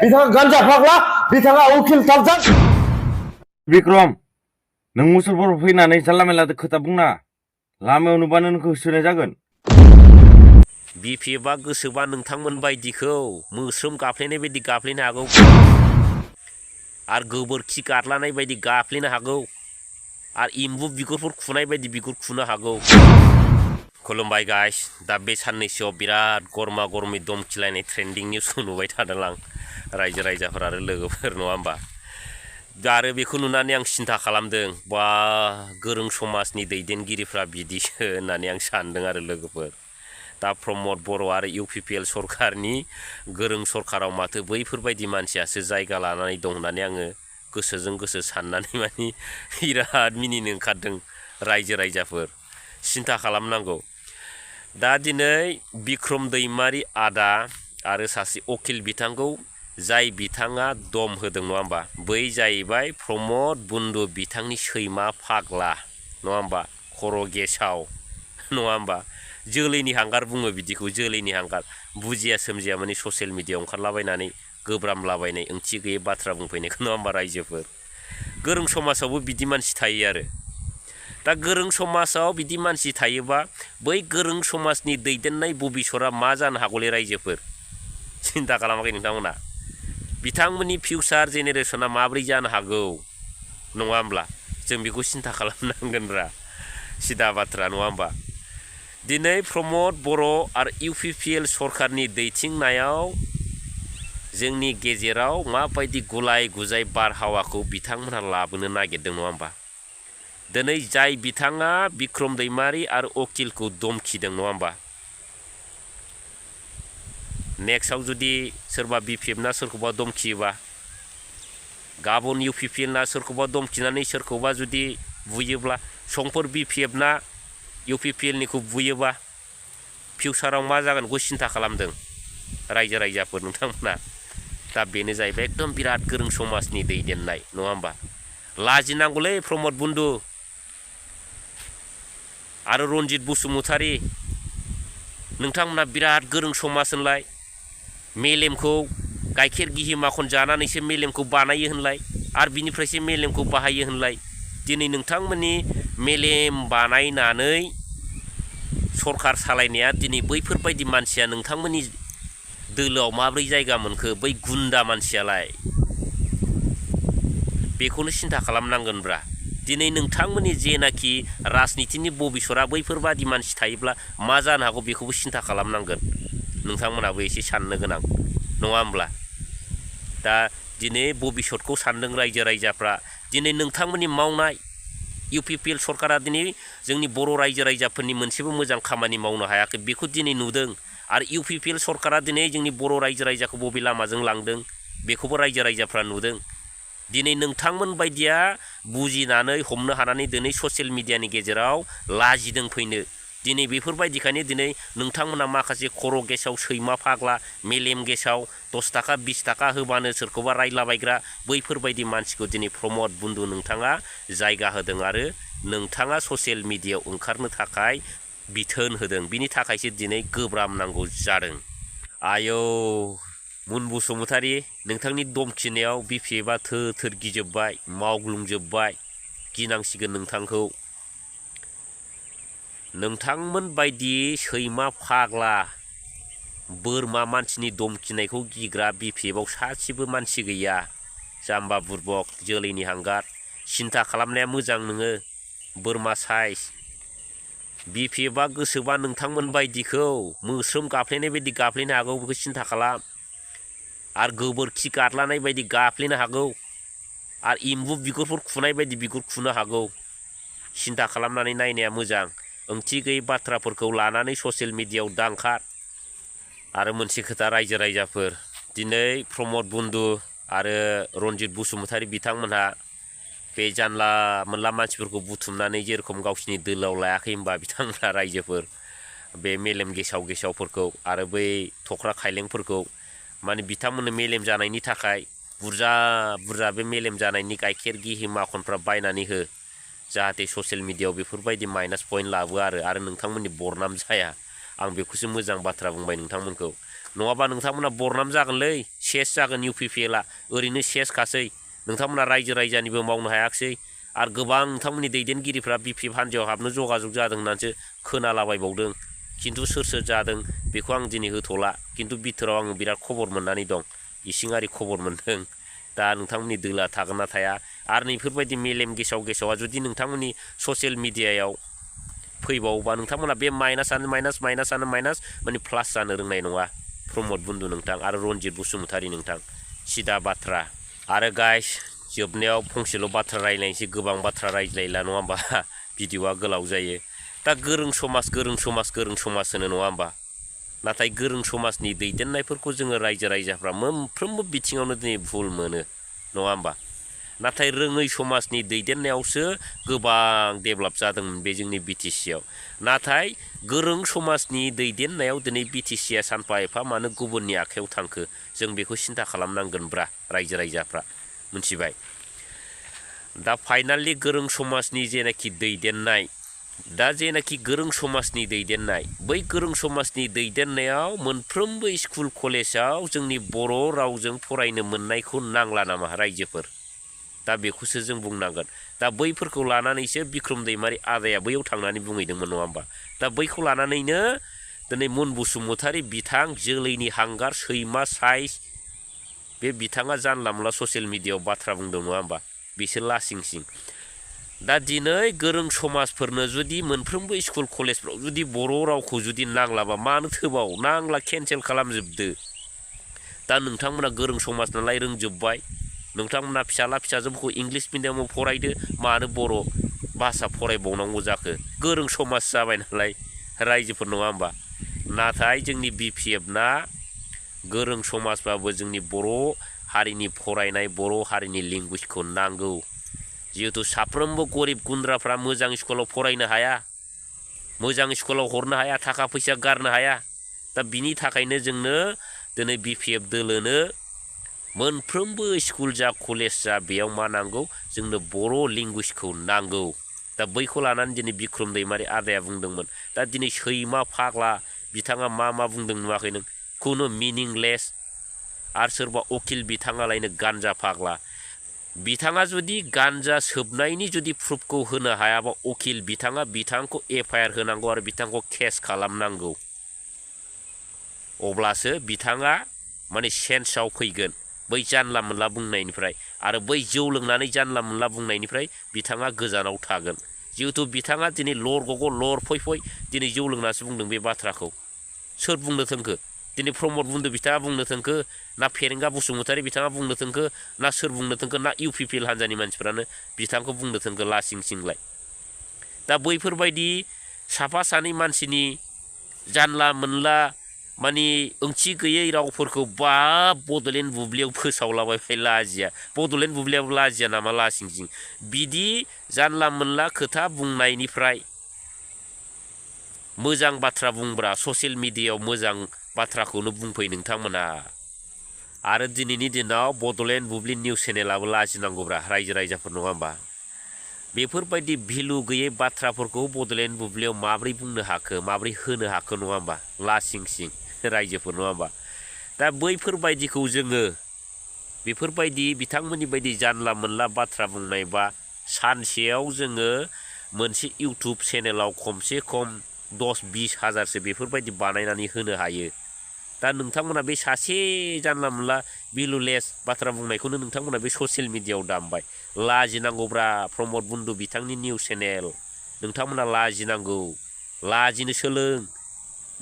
बिथाङा गान्जा फाग्ला बिथाङा उकिल थाबजान बिक्रम नों मुसलपुर फैनानै जानला मेनला खोथा बुंना लामायाव नुबानो नोंखौ होसोनाय जागोन बिपिएफआ गोसोबा नोंथांमोन बायदिखौ मोस्रोम गाफ्लेनाय बायदि गाफ्लेनो हागौ आरो गोबोरखि गारलानाय बायदि गाफ्लेनो हागौ आरो एम्बु बिगुरफोर खुनाय बायदि बिगुर खुनो हागौ खुलुमबाय गाइस दा बे साननैसोआव बिराद गरमा गरमै दमखिलायनाय ट्रेन्डिं निउस नुबाय थादों आं रायजो राजाफोर आरो लोगोफोर नङा होमबा दा आरो बेखौ नुनानै आं सिन्था खालामदों बा गोरों समाजनि दैदेनगिरिफ्रा बिदिसो होननानै आं सानदों आरो लोगोफोर दा प्रमद बर' आरो इउपिपिएल सरकारनि गोरों सरकाराव माथो बैफोरबायदि मानसियासो जायगा लानानै दं होननानै आङो गोसोजों गोसो साननानै मानि बिराद मिनिनो ओंखारदों रायजो राजाफोर सिन्था खालामनांगौ दा दिनै बिक्रम दैमारि आदा आरो सासे उकिल बिथांखौ जाय बिथाङा दम होदों नङा होमबा बै जाहैबाय प्रमद बुन्दु बिथांनि सैमा फाग्ला नङा होमबा खर' गेसाव नङा होमबा जोलैनि हांगार बुङो बिदिखौ जोलैनि हांगार बुजिया सोमजिया माने ससियेल मिडियायाव ओंखारलाबायनानै गोब्रामलाबायनाय ओंथि गैयै बाथ्रा बुंफैनायखौ नङा होमबा रायजोफोर गोरों समाजावबो बिदि मानसि थायो आरो दा गोरों समाजाव बिदि मानसि थायोबा बै गोरों समाजनि दैदेननाय भबिसतआ मा जानो हागौलै रायजोफोर सिन्था खालामाखै नोंथांमोना बिथांमोननि फिउचार जेनेरेसना माब्रै जानो हागौ नङा होमब्ला जों बेखौ सिन्था खालामनांगोनब्रा सिदा बाथ्रा नङा होमबा दिनै प्रमद बर' आरो इउपिपिएल सरकारनि दैथिंनायाव जोंनि गेजेराव माबायदि गुलाय गुजाय बारहावाखौ बिथांमोनहा लाबोनो नागिरदों नङा होमबा दिनै जाय बिथाङा बिक्रम दैमारि आरो उकिलखौ दमखिदों नङा होमबा नेक्स्टआव जुदि सोरबा बिपिएफना सोरखौबा दमखियोबा गाबोन इउपिपिएलना सोरखौबा दमखिनानै सोरखौबा जुदि बुयोब्ला समफोर बिपिएफना इउपिपिएलनिखौ बुयोबा फिउचाराव मा जागोन बेखौ सिन्था खालामदों रायजो राजाफोर नोंथांमोना दा बेनो जाहैबाय एकदम बिराद गोरों समाजनि दैदेननाय नङा होमबा लाजिनांगौलै प्रमद बुन्दु आरो रन्जित बसुमतारी नोंथांमोना बिराद गोरों समाज होनलाय मेलेमखौ गाइखेर गिहि माखन जानानैसो मेलेमखौ बानायो होनलाय आरो बिनिफ्रायसो मेलेमखौ बाहायो होनलाय दिनै नोंथांमोननि मेलेम बानायनानै सरकार सालायनाया दिनै बैफोरबायदि मानसिया नोंथांमोननि दोलोआव माब्रै जायगा मोनखो बै गुन्दा मानसियालाय बेखौनो सिन्था खालामनांगोनब्रा दिनै नोंथांमोननि जेनाखि राजनितिनि भबिसतआ बैफोरबादि मानसि थायोब्ला मा जानो हागौ बेखौबो सिन्था खालामनांगोन नोंथांमोनाबो एसे साननो गोनां नङा होमब्ला दा दिनै भबिसतखौ सानदों रायजो राजाफ्रा दिनै नोंथांमोननि मावनाय इउपिपिएल सरकारा दिनै जोंनि बर' रायजो राजाफोरनि मोनसेबो मोजां खामानि मावनो हायाखै बेखौ दिनै नुदों आरो इउपिपिएल सरकारा दिनै जोंनि बर' रायजो राजाखौ बबे लामाजों लांदों बेखौबो रायजो राजाफ्रा नुदों दिनै नोंथांमोन बायदिया बुजिनानै हमनो हानानै दिनै ससियेल मिडियानि गेजेराव लाजिदों फैनो दिनै बेफोरबायदिखायनो दिनै नोंथांमोना माखासे खर' गेसाव सैमा फाग्ला मेलेम गेसाव 10 थाखा 20 थाखा होबानो सोरखौबा रायलाबायग्रा बैफोरबायदि मानसिखौ दिनै प्रमद बुन्दु नोंथाङा जायगा होदों आरो नोंथाङा ससियेल मिडियायाव ओंखारनो थाखाय बिथोन होदों बिनि थाखायसो दिनै गोब्राब नांगौ जादों आयौ मुन बसुमतारी नोंथांनि दमखिनायाव बिपिएफआ थोर थोर गिजोब्बाय मावग्लुंजोब्बाय गिनांसिगोन नोंथांखौ नोंथांमोन बायदि सैमा फाग्ला बोरमा मानसिनि दमखिनायखौ गिग्रा बिपिएफआव सासेबो मानसि गैया जाम्बा बुरबक जोलैनि हांगार सिन्था खालामनाया मोजां नोङो बोरमा साइज बिपिएफआ गोसोबा नोंथांमोन बायदिखौ मोस्रोम गाफ्लेनाय बायदि गाफ्लेनो हागौ बेखौ सिन्था खालाम आरो गोबोरखि गारलानाय बायदि गाफ्लेनो हागौ आरो एम्बु बिगुरफोर खुनाय बायदि बिगुर खुनो हागौ सिन्था खालामनानै नायनाया मोजां ओंथि गैयै बाथ्राफोरखौ लानानै ससियेल मिडियायाव दांखार आरो मोनसे खोथा रायजो राजाफोर दिनै प्रमद बुन्दु आरो रन्जित बसुमतारी बिथांमोनहा बे जानला मोनला मानसिफोरखौ बुथुमनानै जेरखम गावसिनि दोलोआव लायाखै होनबा बिथांमोनहा रायजोफोर बे मेलेम गेसाव गेसावफोरखौ आरो बै थख्रा खायलेंफोरखौ माने बिथांमोननो मेलेम जानायनि थाखाय बुरजा बुरजा बे मेलेम जानायनि गाइखेर गिहि माखनफ्रा बायनानै हो जाहाथे ससियेल मिडियायाव बेफोरबायदि माइनास पइन्ट लाबो आरो नोंथांमोननि बरनाम जाया आं बेखौसो मोजां बाथ्रा बुंबाय नोंथांमोनखौ नङाबा नोंथांमोना बरनाम जागोनलै सेस जागोन UPPLआ ओरैनो सेसखासै नोंथांमोना रायजो राजानिबो मावनो हायाखिसै आरो गोबां नोंथांमोननि दैदेनगिरिफ्रा BPF हान्जायाव हाबनो जगाजग जादों होननानैसो खोनालाबायबावदों खिन्थु सोर सोर जादों बेखौ आं दिनै होथ'ला खिन्थु बिथोराव आङो बिराद खबर मोननानै दं इसिङारि खबर मोनदों दा नोंथांमोननि दोला थागोन ना थाया आरो नैफोरबायदि मेलेम गेसावा जुदि नोंथांमोननि ससियेल मिडियायाव फैबावोबा नोंथांमोना बे माइनासानो माइनास माने प्लास जानो रोंनाय नङा प्रमद बुन्दु नोंथां आरो रनजित बसुमतारी नोंथां सिदा बाथ्रा आरो गाइस जोबनायाव फंसेल' बाथ्रा रायलायनोसै गोबां बाथ्रा रायज्लायला नङा होमबा भिडिअ'आ गोलाव जायो दा गोरों समाज होनो नङा होमबा नाथाय गोरों समाजनि दैदेननायफोरखौ जोङो रायजो राजाफ्रा मोनफ्रोमबो बिथिङावनो दिनै भुल मोनो नङा होमबा नाथाय रोङै समाजनि दैदेननायावसो गोबां डेभेलप जादोंमोन बे जोंनि BTCआव नाथाय गोरों समाजनि दैदेननायाव दिनै BTCआ सानफा एफा मानो गुबुननि आखायाव थांखो जों बेखौ सिन्था खालामनांगोनब्रा रायजो राजाफ्रा मिथिबाय दा फाइनालि गोरों समाजनि जेनाखि दैदेननाय दा जेनाखि गोरों समाजनि दैदेननाय बै गोरों समाजनि दैदेननायाव मोनफ्रोमबो स्कुल कलेजाव जोंनि बर' रावजों फरायनो मोननायखौ नांला नामा रायजोफोर दा बेखौसो जों बुंनांगोन दा बैफोरखौ लानानैसो बिक्रम दैमारि आदाया बैयाव थांनानै बुंहैदोंमोन नङा होमबा दा बैखौ लानानैनो दिनै मुन बसुमतारी बिथां जोलैनि हांगार सैमा साइज बे बिथाङा जानला मोनला ससियेल मिडियायाव बाथ्रा बुंदों नङा होमबा बिसोर लासिंसिं दा दिनै गोरों समाजफोरनो जुदि मोनफ्रोमबो स्कुल कलेजफ्राव जुदि बर' रावखौ जुदि नांलाबा मानो थोबाव नांला केन्सेल खालामजोबदो दा नोंथांमोना गोरों समाज नालाय रोंजोब्बाय नोंथांमोना फिसाला फिसाजोफोरखौ इंलिस मिडियामाव फरायदो मानो बर' भाषा फरायबावनांगौ जाखो गोरों समाज जाबाय नालाय रायजोफोर नङा होमबा नाथाय जोंनि BPFना गोरों समाजबाबो जोंनि बर' हारिनि फरायनाय बर' हारिनि लेंगुवेजखौ नांगौ जिहेतु साफ्रोमबो गरिब गुन्द्राफ्रा मोजां स्कुलाव फरायनो हाया मोजां स्कुलाव हरनो हाया थाखा फैसा गारनो हाया दा बिनि थाखायनो जोंनो दिनै BPF दोलोनो मोनफ्रोमबो स्कुल जा कलेज जा बेयाव मा नांगौ जोंनो बर' लेंगुवेजखौ नांगौ दा बैखौ लानानै दिनै बिक्रम दैमारि आदाया बुंदोंमोन दा दिनै सैमा फाग्ला बिथाङा मा बुंदों नुवाखै नों खुनु मिनिंलेस आरो सोरबा उकिल बिथाङालायनो गान्जा फाग्ला बिथाङा जुदि गान्जा सोबनायनि जुदि प्रुफखौ होनो हायाबा उकिल बिथांखौ FIR होनांगौ आरो बिथांखौ केस खालामनांगौ अब्लासो बिथाङा माने सेन्सआव फैगोन बै जानला मोनला बुंनायनिफ्राय आरो बै जौ लोंनानै जानला मोनला बुंनायनिफ्राय बिथाङा गोजानाव थागोन जिहेतु बिथाङा दिनै लर गग' लर फै दिनै जौ लोंनासो बुंदों बे बाथ्राखौ सोर बुंनो थोनखो दिनै प्रमद बुन्दु बिथाङा बुंनो थोनखो ना फेरेंगा बसुमतारी बिथाङा बुंनो थोनखो ना सोर बुंनो थोनखो ना UPPL हान्जानि मानसिफ्रानो बिथांखौ बुंनो थोनखो लासिंसिंलाय दा बैफोरबायदि साफा सानै मानसिनि जानला मोनला माने ओंथि गैयै रावफोरखौ बड'लेण्ड बुब्लियाव फोसावलाबायबाय लाजिया बड'लेण्ड बुब्लियाव लाजिया नामा लासिंसिं बिदि जानला मोनला खोथा बुंनायनिफ्राय मोजां बाथ्रा बुंब्रा ससियेल मिडियायाव मोजां बाथ्राखौनो बुंफै नोंथांमोना आरो दिनैनि दिनाव बड'लेण्ड बुब्लि निउस चेनेलाबो लाजिनांगौब्रा रायजो राजाफोर नङा होमबा बेफोरबायदि भेलु गैयै बाथ्राफोरखौ बड'लेण्ड बुब्लियाव माब्रै बुंनो हाखो माब्रै होनो हाखो नङा होमबा लासिंसिं रायजोफोर नङा होमबा दा बैफोरबायदिखौ जोङो बेफोरबायदि बिथांमोननि बायदि जानला मोनला बाथ्रा बुंनाय बा सानसेयाव जोङो मोनसे इउटुब चेनेलाव खमसे खम 10-20 हाजारसो बेफोरबायदि बानायनानै होनो हायो दा नोंथांमोना बे सासे जानला मोनला भेलुलेस बाथ्रा बुंनायखौनो नोंथांमोना बे ससियेल मिडियायाव दामबाय लाजिनांगौब्रा प्रमद बुन्दु बिथांनि निउस चेनेल नोंथांमोना लाजिनांगौ लाजिनो सोलों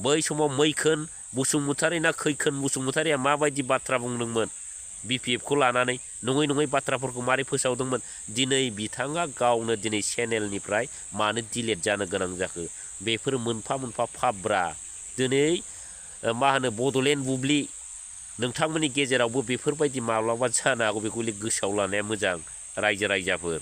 बै समाव मैखोन बसुमतारी ना खैखोन बसुमतारीया माबायदि बाथ्रा बुंदोंमोन BPFखौ लानानै नङै बाथ्राफोरखौ मारै फोसावदोंमोन दिनै बिथाङा गावनो दिनै चेनेलनिफ्राय मानो डिलेट जानो गोनां जाखो बेफोर मोनफा मोनफा फाब्रा दिनै मा होनो बड'लेण्ड बुब्लि नोंथांमोननि गेजेरावबो बेफोरबायदि माब्लाबा जानो हागौ बेखौ गोसोआव लानाया मोजां रायजो राजाफोर